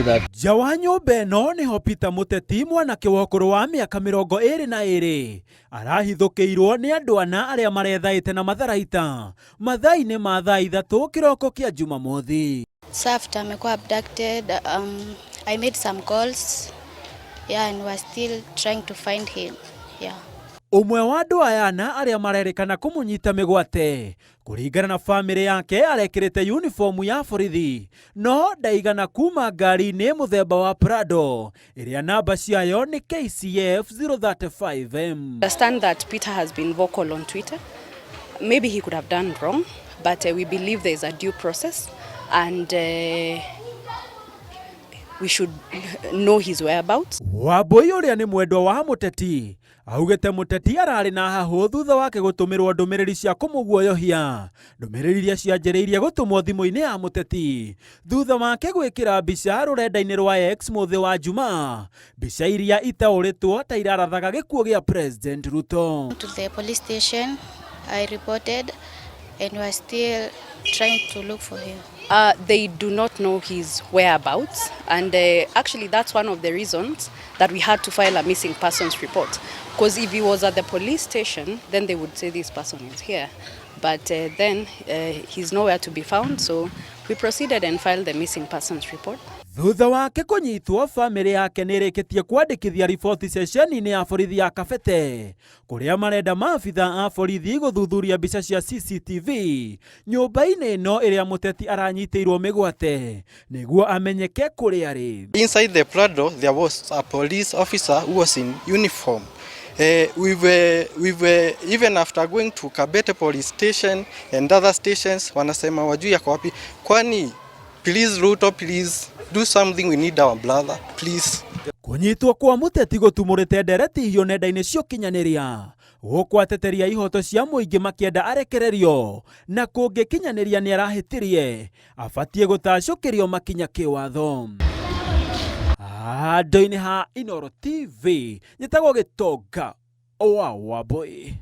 that. Nja wa nyũmba ĩno nĩho Peter Mũteti mwanake wa ũkũrũ wa mĩaka 22 arahithũkĩirwo nĩ andũ ana arĩa marethaĩte na matharaita mathaa-inĩ ma thaa 3 kĩroko kĩa Jumamothi. So after amekuwa abducted, I made some calls, yeah, and we're still trying to find him, yeah. Ũmwe wa andũ aya ana arĩa marerĩkana kũmũnyita mĩgwate kũringana na bamĩrĩ yake arekĩrĩte uniform ya borithi no ndaigana kuma ngari-inĩ mũthemba wa Prado ĩrĩa namba ciayo nĩ KCF 035M. Understand that Peter has been vocal on Twitter. Maybe he could have done wrong, but we believe there is a due process and we should know his whereabouts. Wambui ũrĩa nĩ mwendwa wa Mũteti augĩte Mũteti ararĩ na hahũ thutha wake gũtũmĩrwo ndũmĩrĩri cia kũmũguoyohia, ndũmĩrĩri iria cianjĩrĩirie gũtũmwo thimũ-inĩ ya Mũteti thutha wake gwĩkĩra mbica rũrenda-inĩ rwa X mũthĩ wa Jumaa, mbica iria itaũrĩtwo ta irarathaga gĩkuũ gĩa President Ruto. To the police station, I reported and we are still trying to look for him. They do not know his whereabouts, and actually that's one of the reasons that we had to file a missing persons report, because if he was at the police station, then they would say this person is here, but then he's nowhere to be found, so we proceeded and filed the missing persons report. Thutha wake kũnyitwo, bamĩrĩ yake nĩ ĩrĩkĩtie kwandĩkithia riboti ceceni-inĩ ya borithi ya Kabete kũrĩa marenda maabitha a borithi gũthuthuria mbica cia CCTV nyũmba-inĩ ĩno ĩrĩa Mũteti aranyitĩirwo mĩgwate nĩguo amenyeke kũrĩa arĩ. Inside the Prado, there was a police officer who was in uniform. We were, even after going to Kabete police station and other stations, wanasema wajui yako wapi. Kwani, please Ruto, please do something, we need our brother, please. Kũnyitwo kwa Mũteti gũtumũrĩte ndereti hiũ nenda-inĩ cia ũkinyanĩria gũkũ ateteria ihoto cia mũingĩ makĩenda arekererio na kũngĩkinyanĩria nĩ arahĩtirie abatiĩ gũtacũkĩrio makinya kĩwatho. Handũ-inĩ ha Inooro TV, njĩtagwo Gĩtonga wa Wambui.